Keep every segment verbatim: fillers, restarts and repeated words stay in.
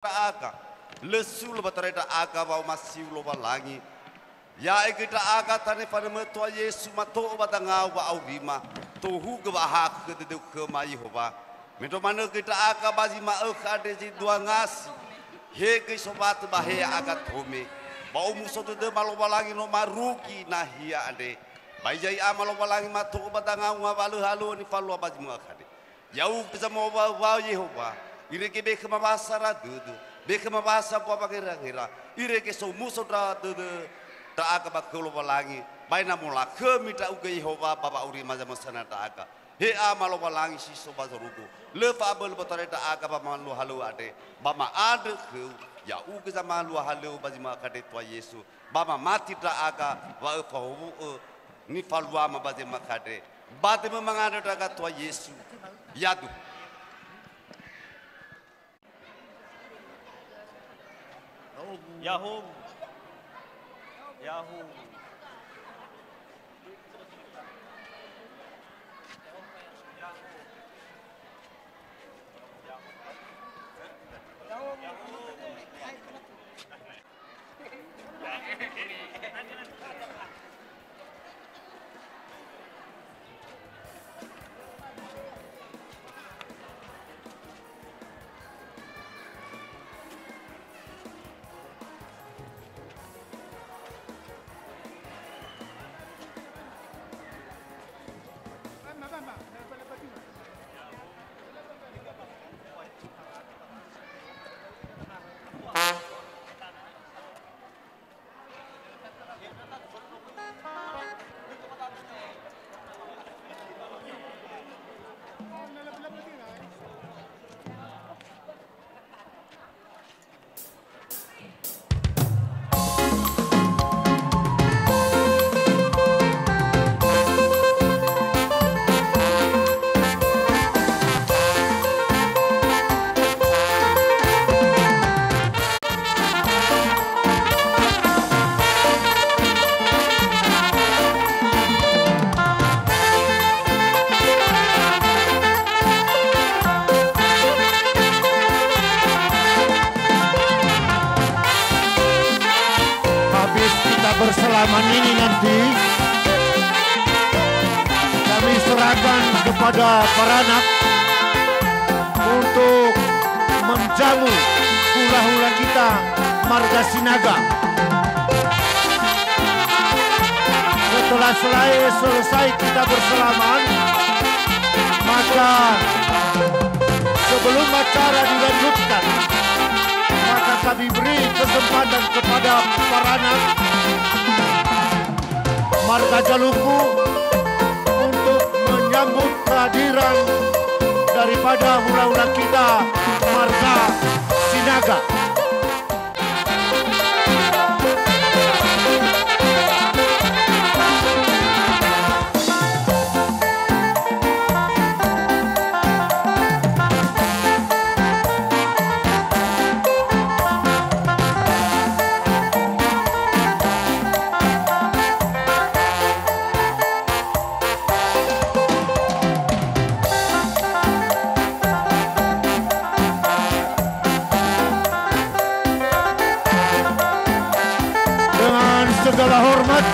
Ndra'aga, lö sulö ba tarai ndra'aga wa'omasiu Lowalangi. Ya'e göi ndra'aga tanö fanemö Toa Yesu mato'ö ba dangau wa'aurima, tohugö wa'ahakhö dödöu khöma Yehowa. Mendrua manö göi ndra'aga ba zi ma'ökhö andre zi dua ngasi, he göi sowatö ba he ya'aga tome. Ba omuso dödöma Lowalangi no marugi nahia andre. Ba hiza i'ama Lowalangi mato'ö ba dangau ngawalö halöŵö nifalua ba zi ma'ökhö andre. Ya'ugö zamowaöwaö Yehowa, irege bekhe mawasara dödö, bekhe mawasa mbua wangera-ngera, irege somuso ndra dödö ndra'aga ba khö Lowalangi, ba ena'ö molakhömi ndra'ugö Yehowa ba wa'aurima zamösana ndra'aga. He Ama Lowalangi si so ba zorugo, lö fa'abölö ba tarai ndra'aga ba malua halöŵö andre, ba ma'andrö khöu, ya'ugö zamalua halöŵö ba zi ma'ökhö andre Toa Yesu, ba mamati ndra'aga wa öfahowu'ö nifaluama ba zi ma'ökhö andre. Ba dömö mangandrö ndra'aga Toa Yesu. Yadu. Ya'ahowu. Ya'ahowu. Habis kita bersalaman ini nanti, kami serahkan kepada para anak untuk menjamu hula-hula kita marga Sinaga. Setelah selai-, selesai kita bersalaman, maka sebelum acara dilanjutkan, maka kami beri kesempatan kepada para anak marga Jaluku untuk menyambut kehadiran daripada hula-hula kita marga Sinaga. Dengan segala hormat.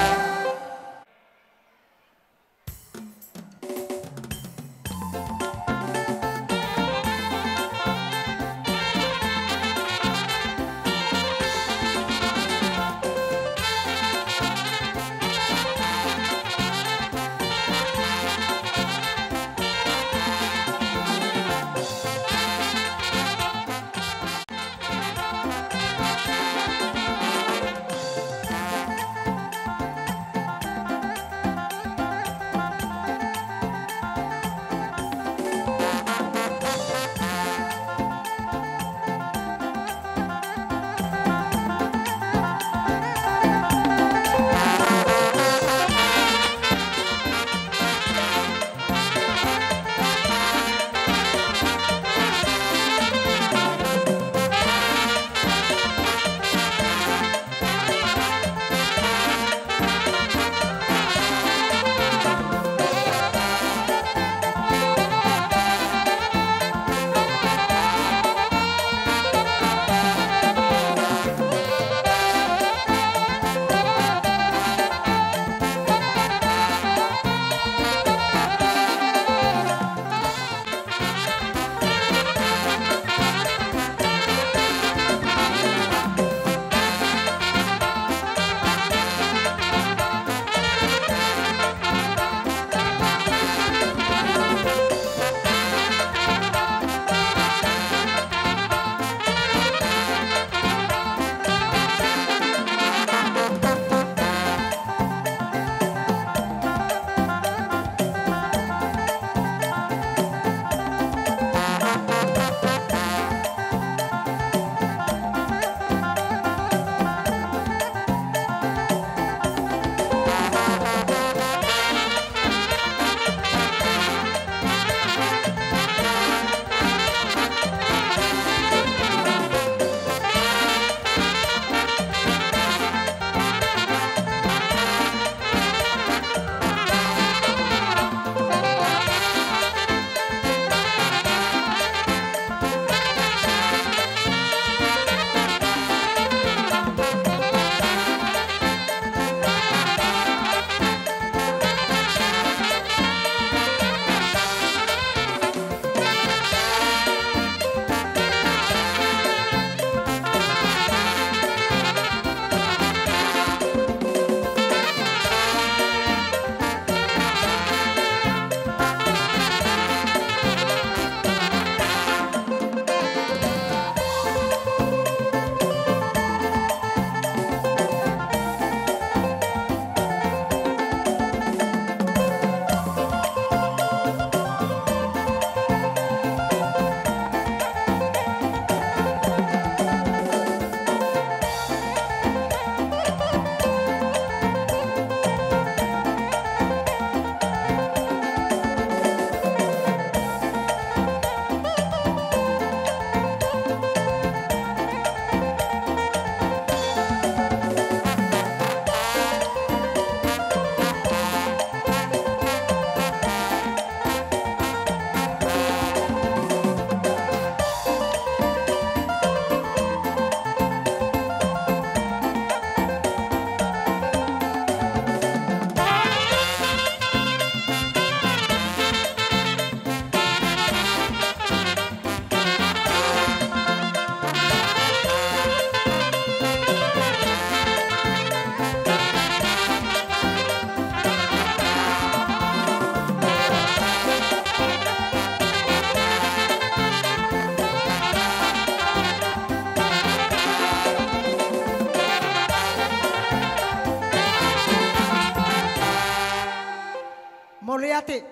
Te-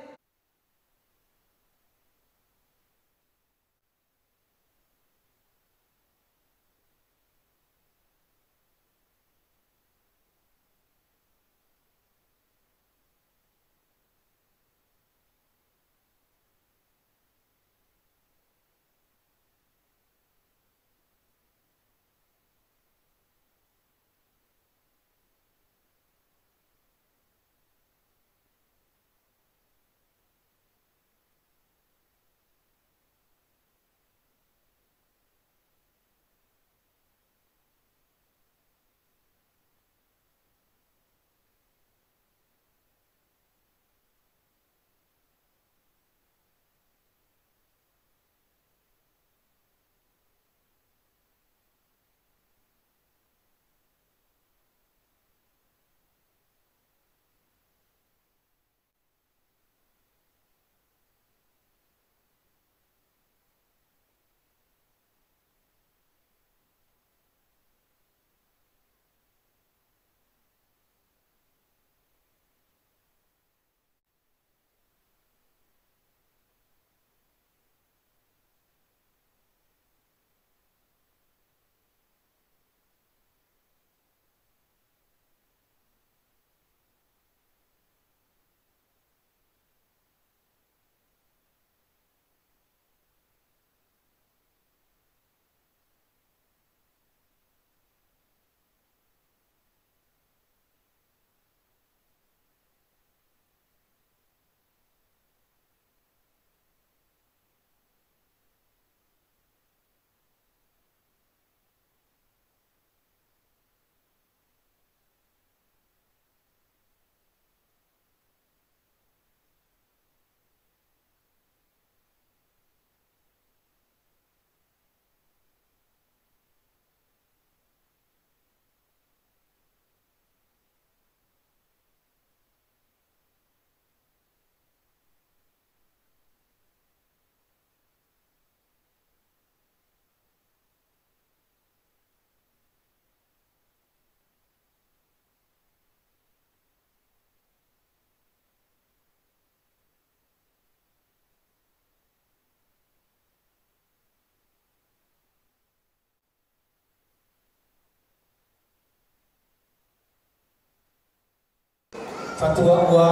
Fatua ua,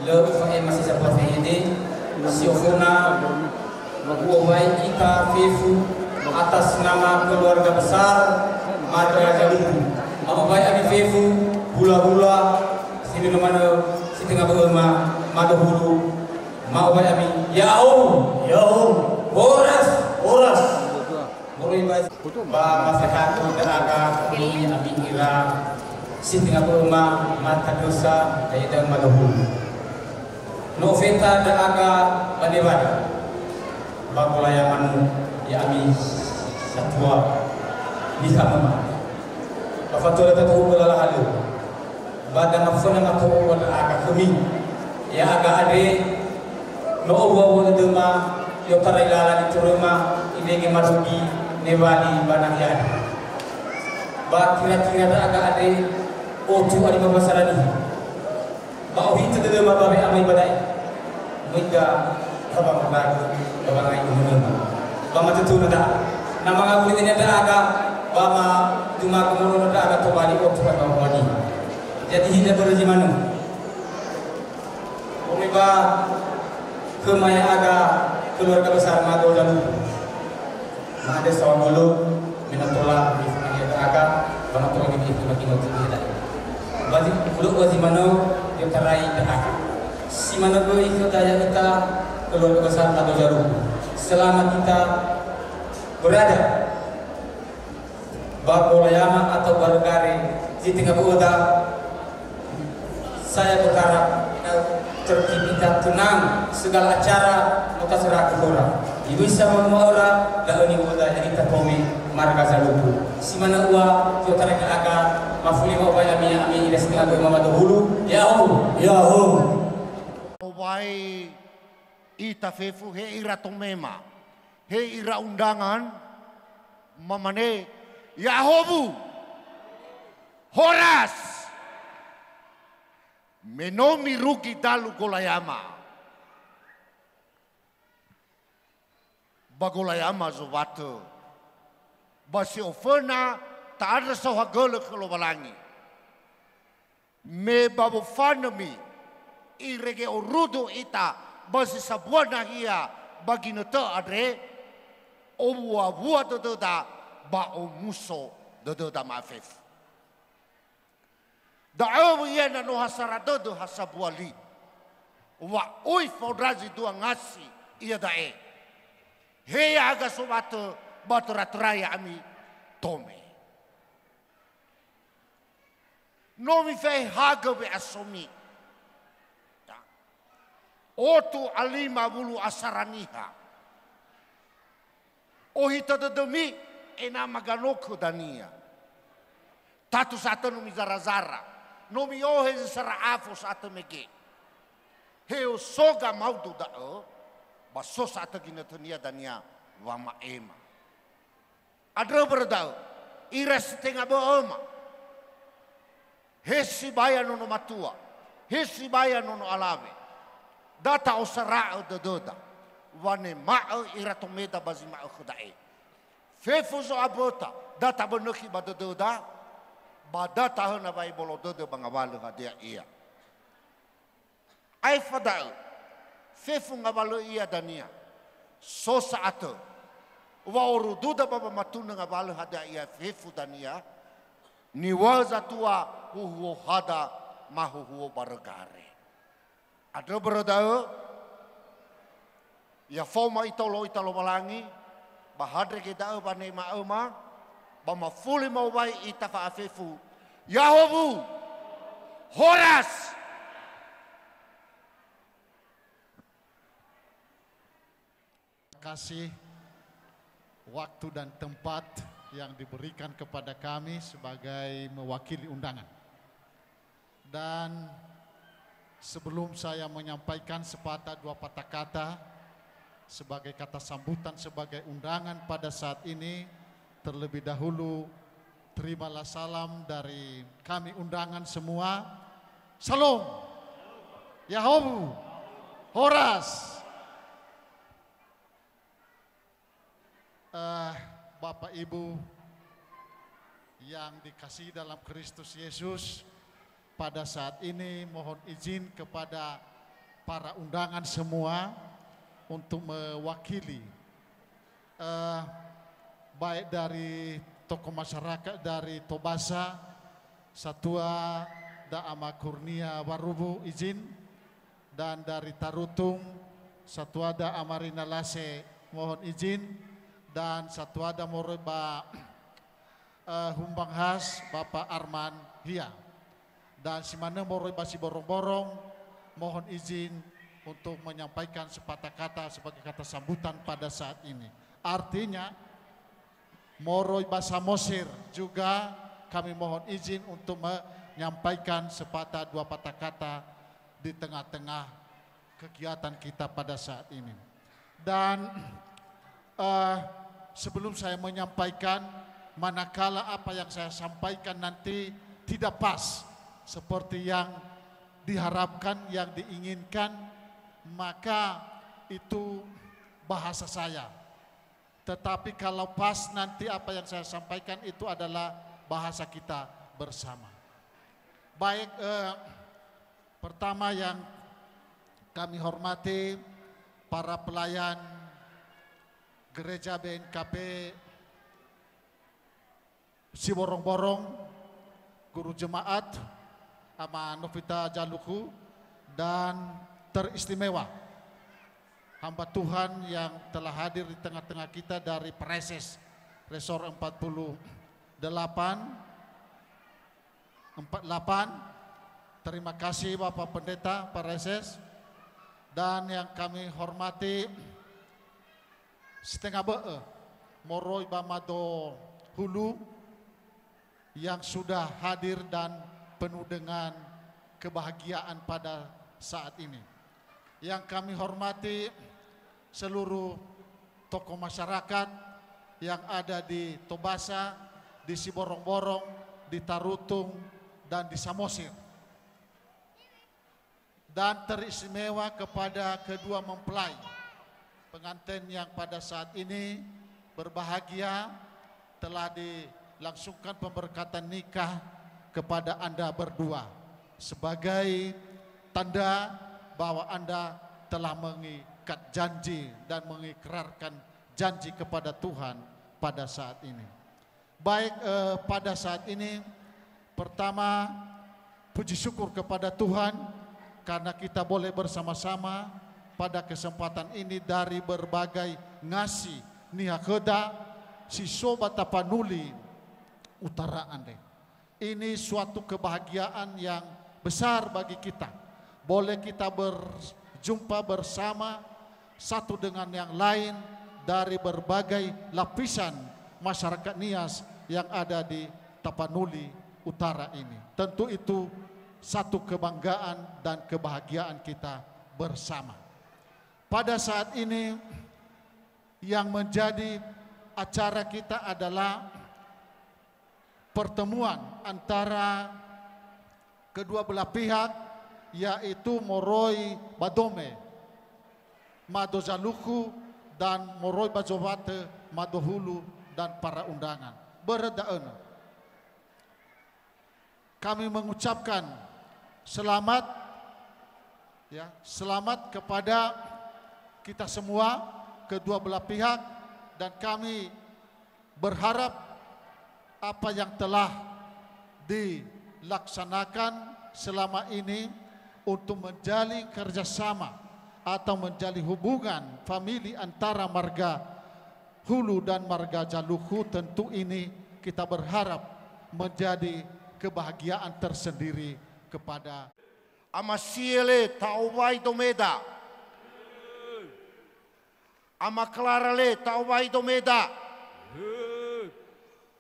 lö ufa'ema si sambua fehede, si oföna u'owai ita fefu atas nama keluarga besar Marga Zaluku. Ma'owai ami fefu, hula-hula, si mino manö, si tenga bö'öma, mado hulu, ma'owai ami, ya'o! Ya'o! Horas! Horas! Moroi ba, ba masyarakat ndra'aga khömi ami ira si tenga bö'öma, mata dosa, da'e da'ö madahulu. No ofeta ndra'aga ba Newali, ba Golayama no, ya'ami satua niha möma. Ba fatua da'ö tatuhu lala halö. Ba dangaföna mato'ö ndra'aga khömi. Ya'aga andre, no owua-wua dödöma, i'otarai lala nitoröma, irege madugi Newali ba nahia andre. Ba kira-kira ndra'aga andre, otu a lima belas niha. Ba ohitö dödöma ba we'amai ba da'e. Möiga ba wamondragö, ba wangai umönöma. Ba matötöna da'a. Na mangawuli dania ndra'aga, ba ma-, dumagu moroi ndra'aga tobali otu a lima belas niha. Jadi hindra börö zi manö. Moroi ba khöma ya'aga keluarga besar Mado Zaluku. Ma'andrö saohagölö, me no tola mifahagia ndra'aga, ba no tola mifahagia ndra'aga. Ba zi, hulö ua zi manö, i'otarai ndra'aga. Si manö göi khöda ya'ita keluarga besar Mado Zaluku. Selama kita berada ba Golayama atau ba Regare zi tenga bö'öda, saya berharap, eh, tertib kita tenang, segala acara no tasera khöra. Iwisa wanua öra, da'ö ni'öda ya'ita tome Marga Zaluku. Si manö ua, i'otarai ndra'aga, mafuli ma'owai ami, ami ira si tenga bö'öma mado hulu. Ya'o! Ya'o! Owai ita fefu, he ira tomema, he ira undangan, mamane, "Ya'ahowu! Horas!" Me no mirugi dalu Golayama, Ba golayama zowatö, ba si oföna ta'andrö saohagölö khö Lowalangi. Me ba wofanömi, irege orudu ita ba si sambua nahia ba ginötö andre, owuawua dödöda ba omuso dödöda ma'afefu. Da'ö ia na no ha sara dödö ha sambua li. Wa oi faondrazi dua ngasi iada'e. He ya'aga sowatö ba töra-töra ya'ami tome. No mifehagö we'asomi. Ya. Otu a lima wulu asara niha. Ohitö dödömi, ena'ö maganokhö dania. Tatu sa'atö no mizara-zara, no mi'ohe zi sara afo sa'atö mege. He so gamaudu da'ö, ba so sa'atö ginötönia dania wama'ema. Andrö börö da'ö, ira si tenga bö'öma. He sibaya nono matua, he sibaya nono alawe. Da ta'osara'ö dödöda, wanema'ö ira tomeda ba zi ma'ökhö da'e. Fefu zo'aböta, da tabönökhi ba dödöda, ba da tahöna wa'ebolo dödö ba ngawalö hadia ia. Aefa da'ö, fefu ngawalö ia dania. So sa'atö, wa'orududa ba wamatunö ngawalö hadia ia fefu dania, niŵa'ö zatua huhuo hada ma huhuo barögare. Andrö börö da'ö, ya faoma ita olo'ö ita Lowalangi, ba handrege da'ö wanema'öma, ba mafuli ma'owai ita fa'afefu, Yahowu! Horas! Kasih waktu dan tempat yang diberikan kepada kami sebagai mewakili undangan. Dan sebelum saya menyampaikan sepatah dua patah kata sebagai kata sambutan sebagai undangan pada saat ini, terlebih dahulu terimalah salam dari kami undangan semua. Salom. Yahowu. Horas. Eh, Bapak Ibu yang dikasihi dalam Kristus Yesus, pada saat ini mohon izin kepada para undangan semua untuk mewakili, eh, baik dari tokoh masyarakat dari Tobasa, Satua Da Ama Kurnia Waruwu izin, dan dari Tarutung, Satuada Ama Rina Lase, mohon izin, dan Satuada moroi ba, eh, Humbang Has, Bapak Arman Hia. Dan si manö moroi ba Siborong-borong, mohon izin untuk menyampaikan sepatah kata sebagai kata sambutan pada saat ini. Artinya, moroi ba Samosir juga kami mohon izin untuk menyampaikan sepatah dua patah kata di tengah-tengah kegiatan kita pada saat ini. Dan, eh, sebelum saya menyampaikan, manakala apa yang saya sampaikan nanti tidak pas seperti yang diharapkan, yang diinginkan, maka itu bahasa saya. Tetapi kalau pas nanti apa yang saya sampaikan itu adalah bahasa kita bersama. Baik, eh, pertama yang kami hormati para pelayan Gereja B N K P Siborong-borong, guru jemaat, Ama Novita Jaluku, dan teristimewa hamba Tuhan yang telah hadir di tengah-tengah kita dari Praeses Resor empat puluh delapan, empat delapan. Terima kasih Bapak Pendeta Praeses, dan yang kami hormati setengah bö'ö moroi ba mado hulu yang sudah hadir dan penuh dengan kebahagiaan pada saat ini. Yang kami hormati seluruh tokoh masyarakat yang ada di Tobasa, di Siborong-borong, di Tarutung, dan di Samosir. Dan teristimewa kepada kedua mempelai, Pengantin yang pada saat ini berbahagia telah dilangsungkan pemberkatan nikah kepada Anda berdua sebagai tanda bahwa Anda telah mengikat janji dan mengikrarkan janji kepada Tuhan pada saat ini. Baik, eh, pada saat ini, pertama, puji syukur kepada Tuhan karena kita boleh bersama-sama pada kesempatan ini dari berbagai ngasi niha khöda si so ba Tapanuli Utara andre. Ini suatu kebahagiaan yang besar bagi kita. Boleh kita berjumpa bersama satu dengan yang lain dari berbagai lapisan masyarakat Nias yang ada di Tapanuli Utara ini. Tentu itu satu kebanggaan dan kebahagiaan kita bersama. Pada saat ini yang menjadi acara kita adalah pertemuan antara kedua belah pihak, yaitu moroi ba Dome, mado Zalukhu, dan moroi ba Zowatö, mado Hulu dan para undangan. Börö da'ö, kami mengucapkan selamat, ya, selamat kepada kita semua, kedua belah pihak, dan kami berharap apa yang telah dilaksanakan selama ini untuk menjalin kerjasama atau menjalin hubungan famili antara marga Hulu dan marga Zalukhu, tentu ini kita berharap menjadi kebahagiaan tersendiri kepada Ama Siele ta'owai Domeda. Ama Klara le ta'owai Domeda.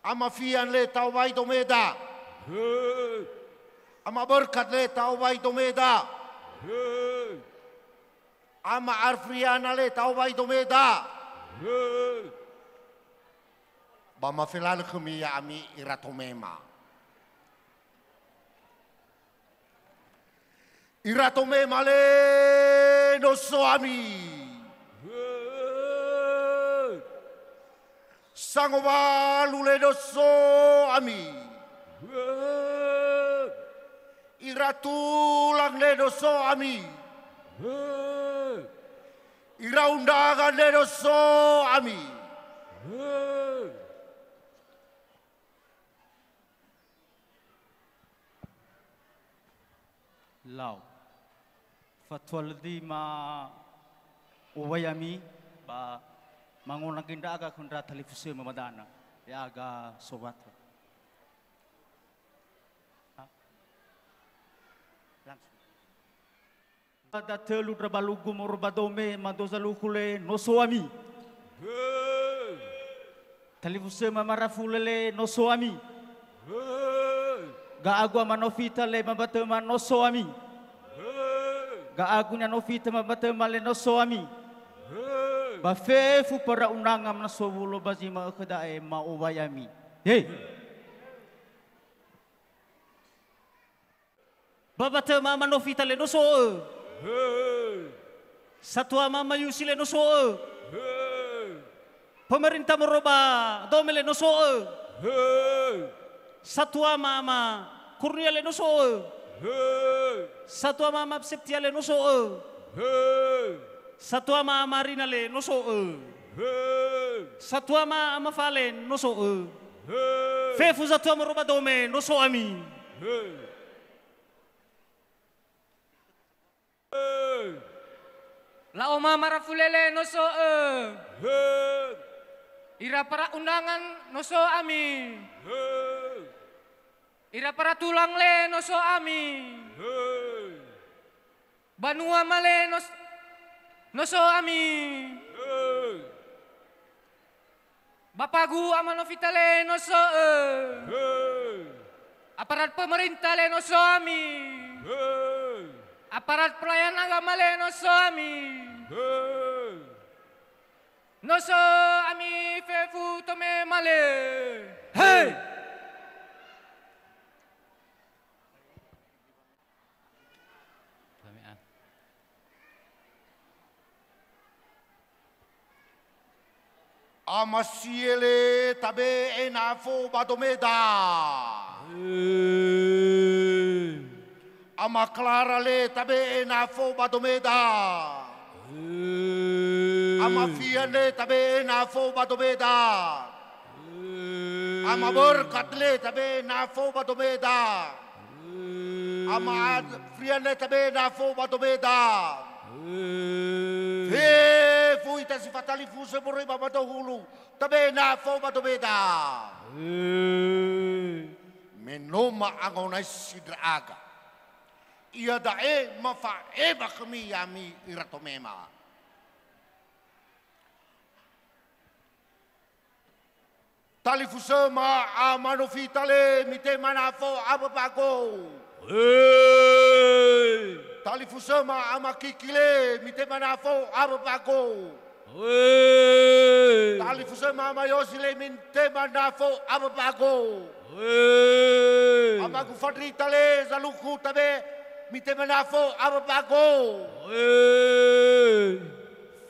Ama Fian le ta'owai Domeda. Ama Berkat le ta'owai Domeda. Ama Afriana le ta'owai Domeda. Ba mafelalö khömi ya'ami ira tomema. Ira tomema le no so ami. Sangowalu le no so ami. Ira tulang le no so ami. Ira undangan le no so ami. Lau. Fatua lima owai ami ba mangona gö ndra'aga khö ndra talifusö mamadana. Ya'aga Sowatö. Ha? Langsung. Datölu ndra balugu moroi ba Dome mado Zalukhu le no so ami. Talifusö ma Marafule le no so ami. Ga'agu ama Nofita le ma ba töma no so ami. Ga'agu ina Nofita ma ba töma le no so ami. Ba fefu para undangan na sowulo ba zi ma'ökhö da'e ma'owai ami. He. Ba ba töma ama Nofita le no so ö. Satua ama Yusi le no so ö. Pemerintah moroi ba Dome le no so ö. Satua ama ama Kurnia le no so ö. Satua ama ama Septia le no so ö. Satua ama ama Rina le no so ö. Satua ama ama Fale no so ö. Fefu satua moroi ba Dome no so ami. La'o ma Marafule le no so ö. Ira para undangan no so ami. Ira para tulang le no so ami. Banua ma le no s-, no so ami. Bapagu ama Nofita le no so ö. Aparat pemerintah le no so ami. Aparat pelayan agama le no so ami. No so ami fefu tomema le. He! Same'an. Ama Siele tabe'e nafo ba Domeda. He. Ama Klara le tabe'e nafo ba Domeda. He. Ama Fian le tabe'e nafo ba Domeda. He. Ama Berkat le tabe'e nafo ba Domeda. He. Ama Ad-, Frian le tabe'e nafo ba Domeda. He. Fefu ita si fatalifusö moroi ba Madahulu, tabe'e nafo ba Domeda. He. Me no ma'angonaisi ndra'aga. Iada'e mafa'ema khömi ya'ami ira tomema. Talifusöma ama Nofita le mitema nafo awö bago. He. Talifusöma ama Kiki le mitema nafo awö bago. He. Talifusöma ama Yosi le mitema nafo awö bago. He. Ama Gufandrita le Zaluku tabe mitema nafo awö bago. He.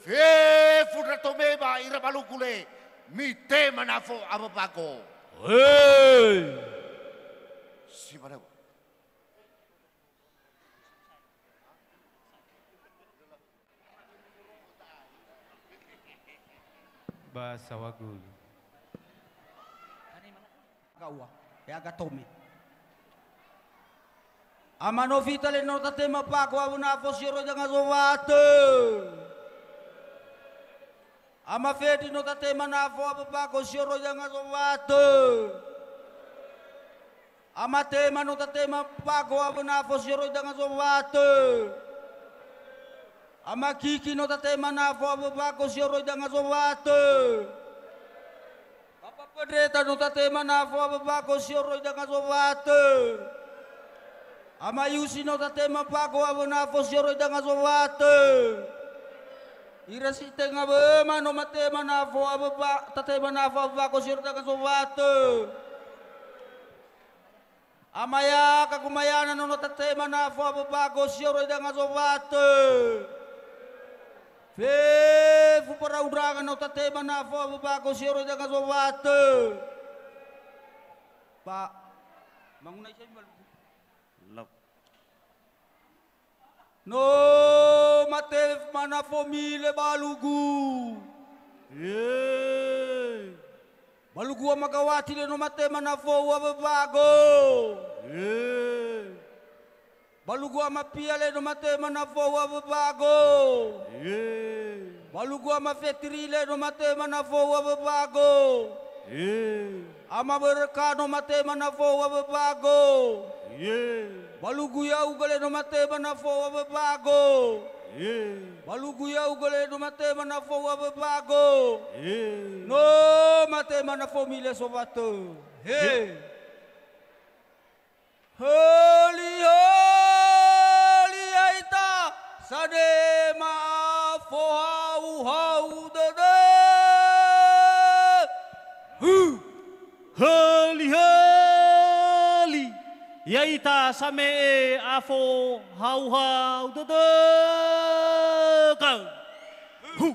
Fefu ndra tomema ira balugu le mitema nafo awö bago. He. Si manö. Ba sawagu. Gaua, ya gatome. Ama Nofita le no tatema bago awö nafo sioroi danga zowatö. Ama Fedri no tatema nafo awö bago sioroi danga zowatö. Ama Tema no tatema bago awö nafo sioroi danga zowatö. Ama Kiki no tatema nafo awö bago sioroi danga zowatö. Papa Pendreta no tatema nafo awö bago sioroi danga zowatö. Ama Yusi no tatema bago awö nafo sioroi danga zowatö. Ira si tenga wöma no matema nafo awö ba-, tatema nafo awö bago sioroi danga zowatö. Ama Yaka Kumayana no tatema nafo awö bago sioroi danga zowatö. Fefu Paraundraga no tatema nafo awö bago sioroi danga zowatö. Ba, manguna isa malu. Lap. No matema nafomi le balugu. Ye. Balugu ama Gawati le no matema nafo awö bago. Ye. Balugu ama Pia le no matema nafo awö bago. Ye. Balugu ama Fetri le no matema nafo awö bago. Ye. Ama Böröka no matema nafo awö bago. Ye. Balugu ya'ugö le no matema nafo awö bago. Ye. Balugu ya'ugö le no matema nafo awö bago. Ye. No matema nafomi le sowatö. He. Ye. Höli-höli ya'ita sanema fohau-hau dödö. Hu! Höli-höli ya'ita same'e afohau-hau dödö. Kau. Hu!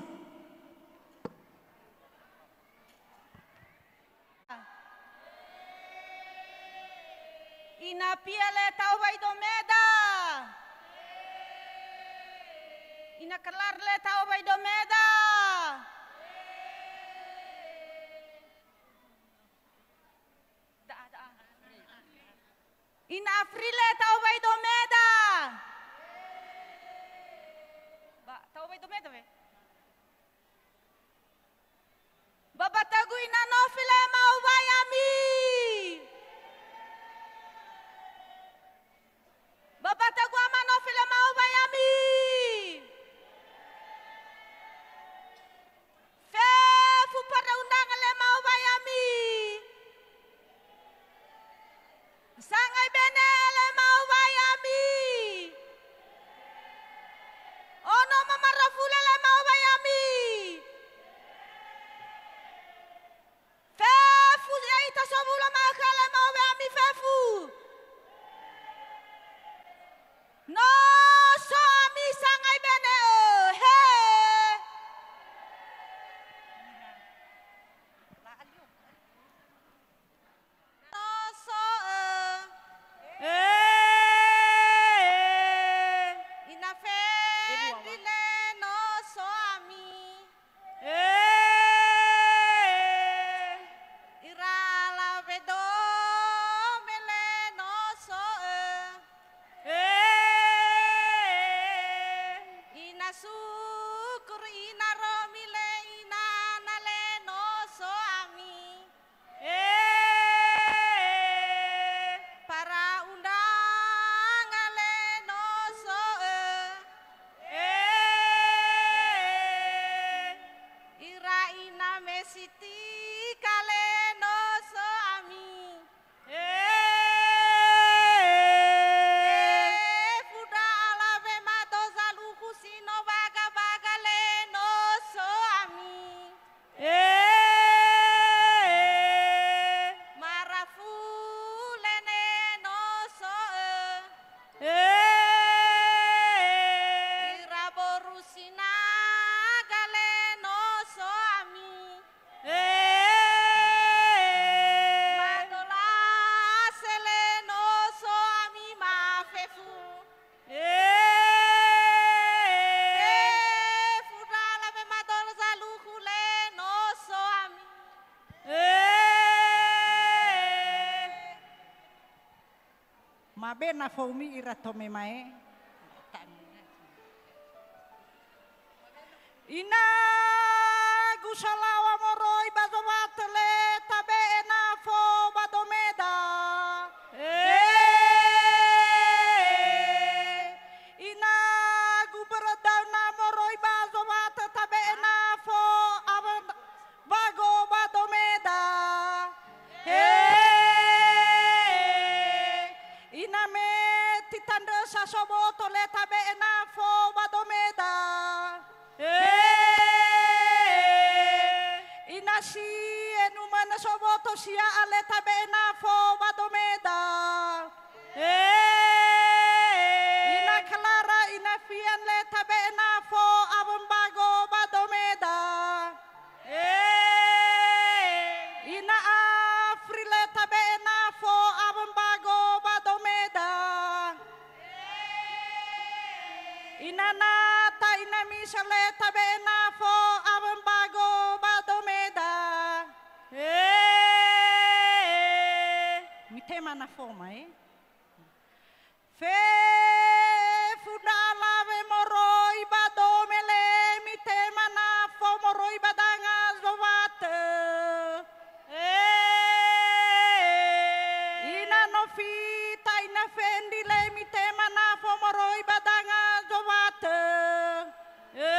Ina Pia le ta'owai Domeda. Ina Kelar le ta'owai Domeda. Da'a, da'a. Ina Afri le ta'owai Domeda. Ba, ta'owai Domeda we. Baba Tögu ina Nofi le ma'owai ami. Baba Tögu ama Nofi le ma'owai ami. Fefu Paraundraga le ma'owai ami. Sangai Bene le ma'owai ami. Ono Mamarafule le ma'owai ami. Fefu ya'ita sowulo ma'ökhö le ma'owai ami fefu. No so ami sangai Bene ö, he. Mabe nafomi ira tome mae. Ina gusalawa moroi ba zowatö le tabe'e nafo ba domeda. He. Ina gubörö dauna moroi ba zowatö tabe'e nafo awö Bago ba domeda. He. Ina me titandrösa soboto le tabe'e nafo ba domeda. He. Ina si enumönö soboto sia'a le tabe'e nafo ba domeda. He. Ina Klara, ina Fian le tabe'e nafo awö mbago ba domeda. He. Ina Afri le tabe'e nafo awö mbago ba domeda. Ina Nata, ina Misa le tabe'e nafo awö mbago ba domeda. He. Mitema nafoma, e? Fefu ndra alawe moroi ba dome le mitema nafo moroi ba danga zowatö. He. Ina Nofita, ina Fendi le mitema nafo moroi ba danga zowatö. He.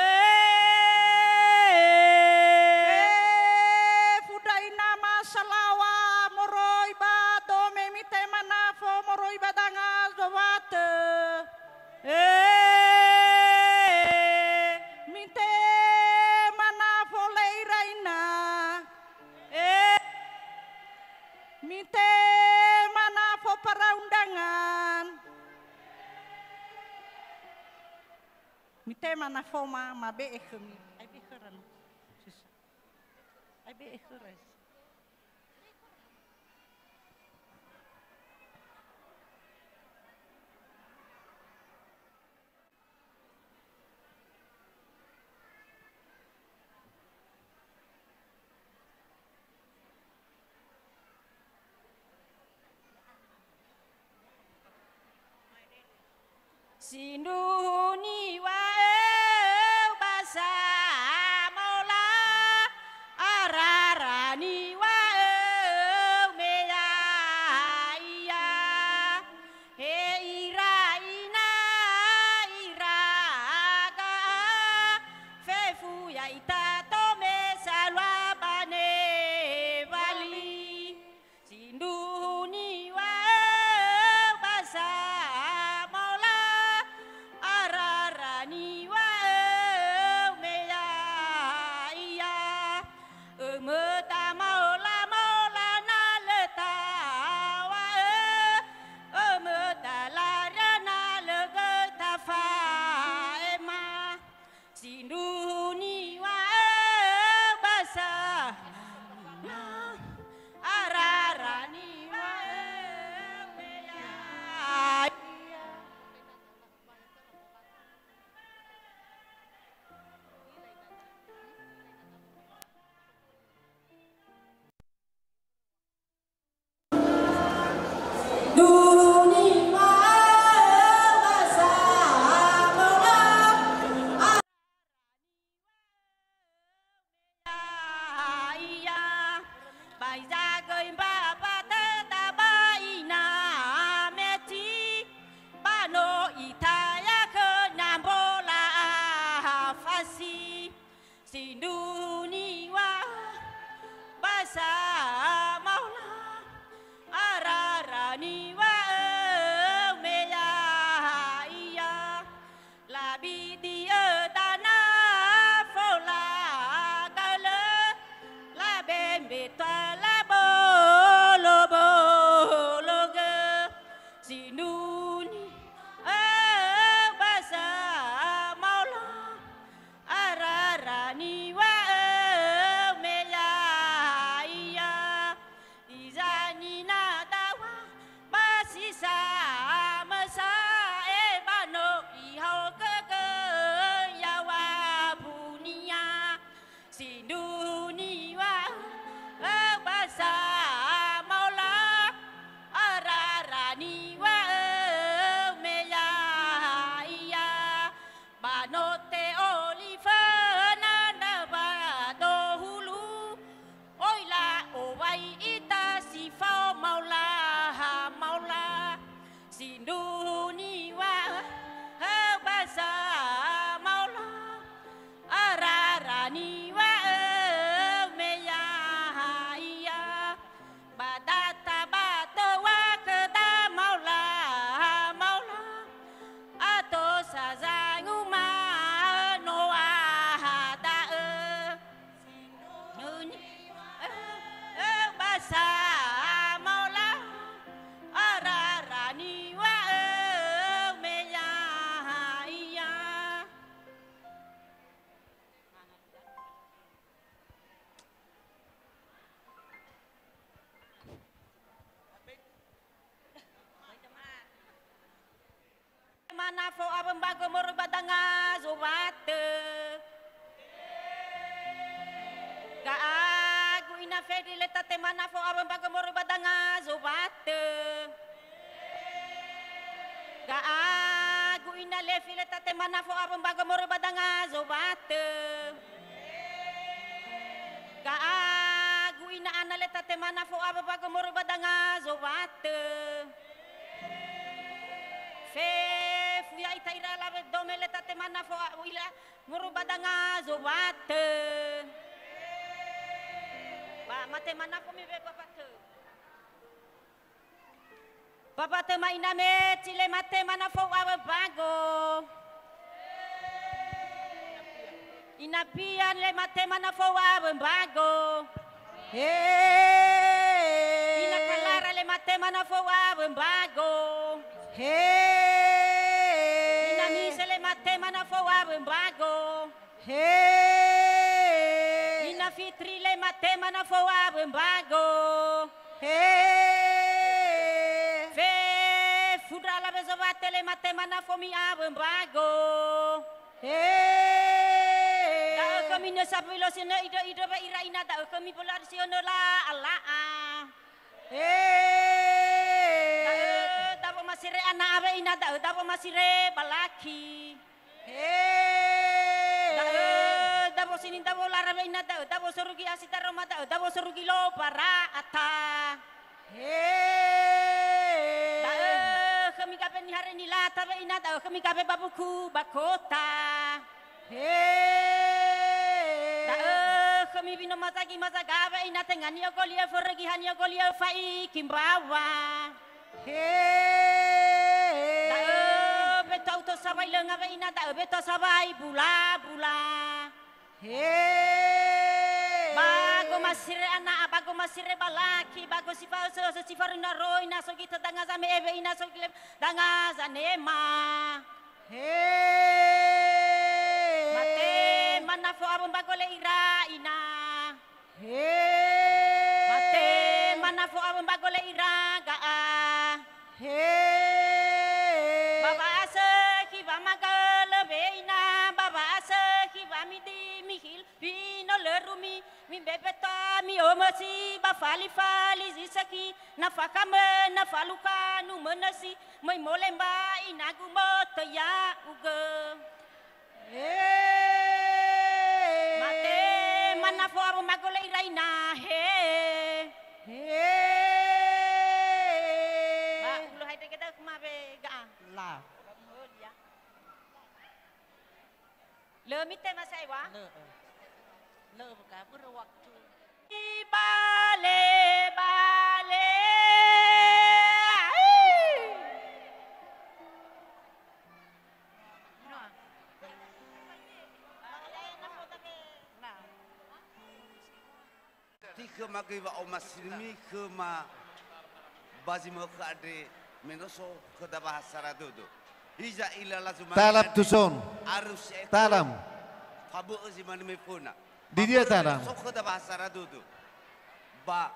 Fefu ndra ina Masalawa moroi ba dome mitema nafo moroi ba danga zowatö. He. Mitema nafo le ira ina. He. Mitema nafo paraundangan. Mitema nafoma, mabe'e khömi. Ai be khöra no. Susah. Ai be'e khöra. Sindruhu niŵa'ö-U ba samola, arara niŵa'ö-U me ya'ia. He ira ina, ira ga'a, fefu ya'ita tome salua ba newali. Sindruhu niŵa'ö-U ba samola, Nafo awö mbago moroi ba danga Zowatö. Ga'agu ina Fedri le tatema nafo awö mbago moroi ba danga Zowatö. Ga'agu ina Levi le tatema nafo awö mbago moroi ba danga Zowatö. Ga'agu ina Ana le tatema nafo awö mbago moroi ba danga Zowatö. Fefu ya'ita ira alawe dome le tatema nafo a-, ila muru ba danga Zowatö. Ba matema nafo mi we Bapa tö. Bapa tö ma ina Meti le matema nafo awö mbago. Ina Pian le matema nafo awö mbago. He. Ina Kalara le matema nafo awö mbago. He. Ina Mise le matema nafo awö mbago. He. Ina Fitri le matema nafo awö mbago. He. Fefu ndra alawe Zowatö le matema nafo mi awö mbago. He. Da'ö khömi nö sabui lo si nö idö-idö we ira ina da'ö khömi bola si nö la'a-la'a. He. Da'ö dawo masire ana awe ina da'ö dawo masire balaki. He. Da'ö dawo sini dawo lara we ina da'ö dawo sorugi asi daroma da'ö dawo sorugi lo bara'ata. He. Da'ö khömi gabe nihare nilata we ina da'ö khömi gabe ba buku ba kota. He. Da'ö khömi wino mazagi mazaga we ina tenga ni'ogoli'ö forögi ha ni'ogoli'ö faiki mbawa. He. Da'ö beto auto sawai lönga we ina da'ö beto sawai bula-bula. He. Bago masire ana'a, bago masire balaki, bago si fa'ösö-ösö, si faroi na roi, na sogi tö danga zame'e we ina sogi le danga zanema. He. Mate manafo awö mbago le ira ina. He. Mate manafo awö mbago le ira ga'a. He. Ba wa'asökhi wamagölö we ina, ba wa'asökhi wamidi mihil, wino lö rumi, mimbebeta mi'omösi, ba fali-fali zi sökhi, na fakamö, na falukha numönösi, möi mole mba inagu mötö ya'ugö. He. Mate manafo awö mbago le ira ina, he. He. Ba, ulo hai dege da'a kuma be ga'a. La. Oh, dia. Lö mitema sa'ae wa? Lö. Lö, buka, bürö waktu. Ibale, bale. Ai. Tikhöma göi wa'omasirimi khöma ba zi mökhö andre me no so khöda wahasara dödö. Hiza ila lazumange Talam andre tuson. Arus ya Talam. Fabö'ö zi manö me föna. Didia Ba Talam. So khöda wahasara dödö. Ba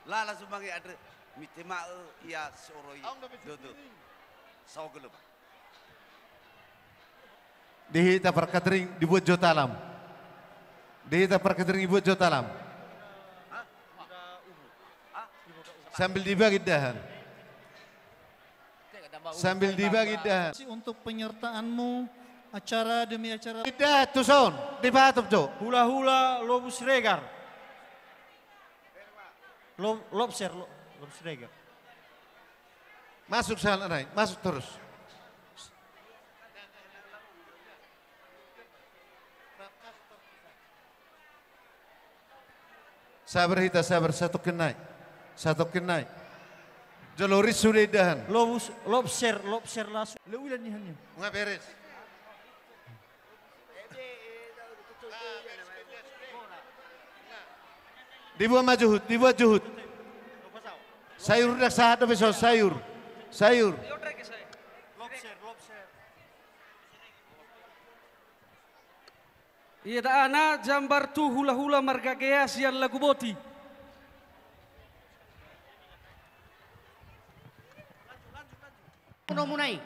lala zumange andre mitema'ö ia soroi dödö. Saohagölö ba. Deheta perkatering dibuat jo Talam. Deheta perkatering dibuat jo Talam. Sambil dibagi dahan. Sambil dibagi dahan. Untuk penyertaanmu acara demi acara. Tidak, tuson, dibatop jo. Hula-hula Lobu Siregar. Lo-, lobster, lo-, lobster. Masuk sana, naik. Masuk terus. Sabar hita, sabar. Satu kenai. Satu kenai. Jolori sudah dahan. Lobus-, lobster, lobster lasu. Le uila nihannya. Nggak beres. Dibuat maju, dibuat juhut. Sayur dah sahat, Profesor, sayur. Sayur. Iya, da'a na jambar tu hula-hula marga Gea sian lagu boti. Uno munai.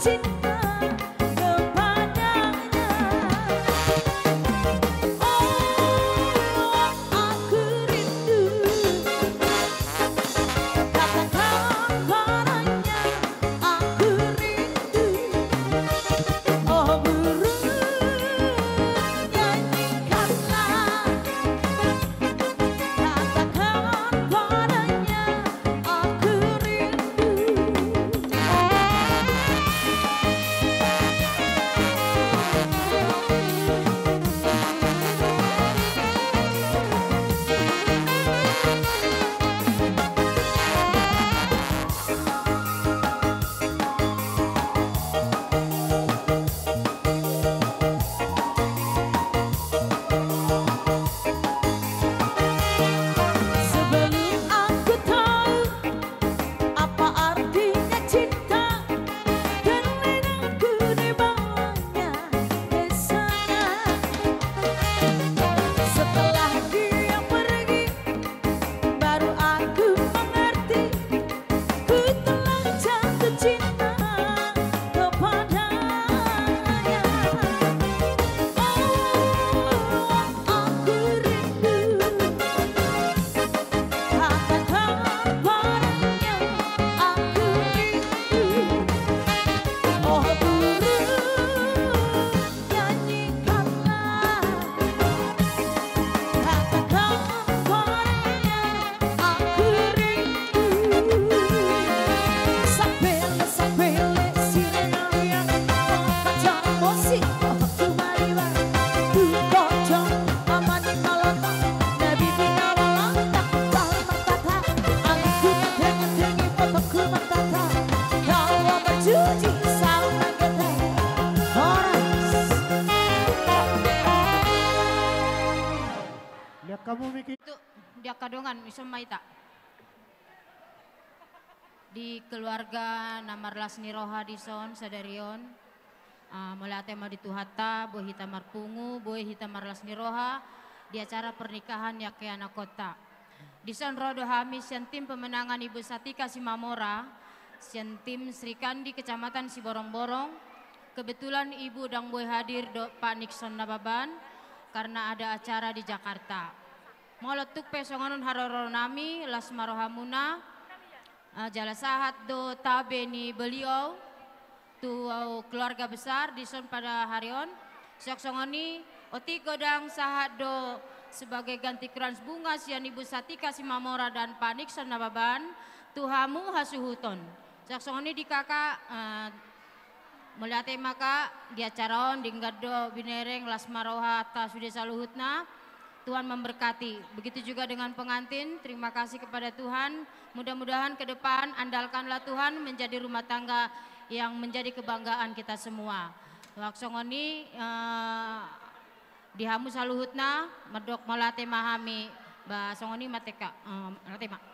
cinta kepadanya. Oh, aku rindu. Katakan padanya, aku rindu. Oh, burung, nyanyikanlah. Katakan padanya, aku rindu. Sebelum aku tahu apa artinya cinta, dan lenganku di bawahnya ke sana. Setelah dia pergi, baru aku mengerti, ku telah jatuh cinta kepadanya. Oh, aku rindu. Katakan padanya, aku rindu. Oh, burung, nyanyikanlah. Katakan padanya, aku rindu. Sapele, sapele, sirena, oh, kaca bosi, oh, tumaliwa, tu kocong, amani malota, nabi bina walota, tahu matata, aliku tengi-tengi, potoku matata, kalau berjuji, sauna gete, horas. Lihat kamu, Miki. Itu dia kadongan, bisa maita. Di keluarga na marlas niroha dison sadarion, ah, mauliate ma di Tuhanta, böi hita marpungu, böi hita marlas niroha di acara pernikahan ya'ia anakota. Dison ndraodo hami sian tim pemenangan Ibu Satika Simamora, sian tim Srikandi Kecamatan Siborong-borong. Kebetulan Ibu sedang böi hadir do Pak Nixon Nababan karena ada acara di Jakarta. Molo tuk pe songanun haroro nami, las marohamuna, eh, jala sahat do tabe ni beliau, tu keluarga besar dison pada hari on. Sok songoni, otik godang sahat do sebagai ganti krans bunga sian Ibu Satika Simamora dan Pak Nixon Nababan, tu hamu ha suhuton. Sok songoni di kakak, eh, Mauliate ma, Kak, di acara on, di nggado binereng las maroha ta sude saluhutna. Tuhan memberkati. Begitu juga dengan pengantin, terima kasih kepada Tuhan. Mudah-mudahan ke depan andalkanlah Tuhan menjadi rumah tangga yang menjadi kebanggaan kita semua. Wak songoni, eh, di hamu saluhutna, medok mauliate ma hami, ba songoni mateka, eh, mauliate ma.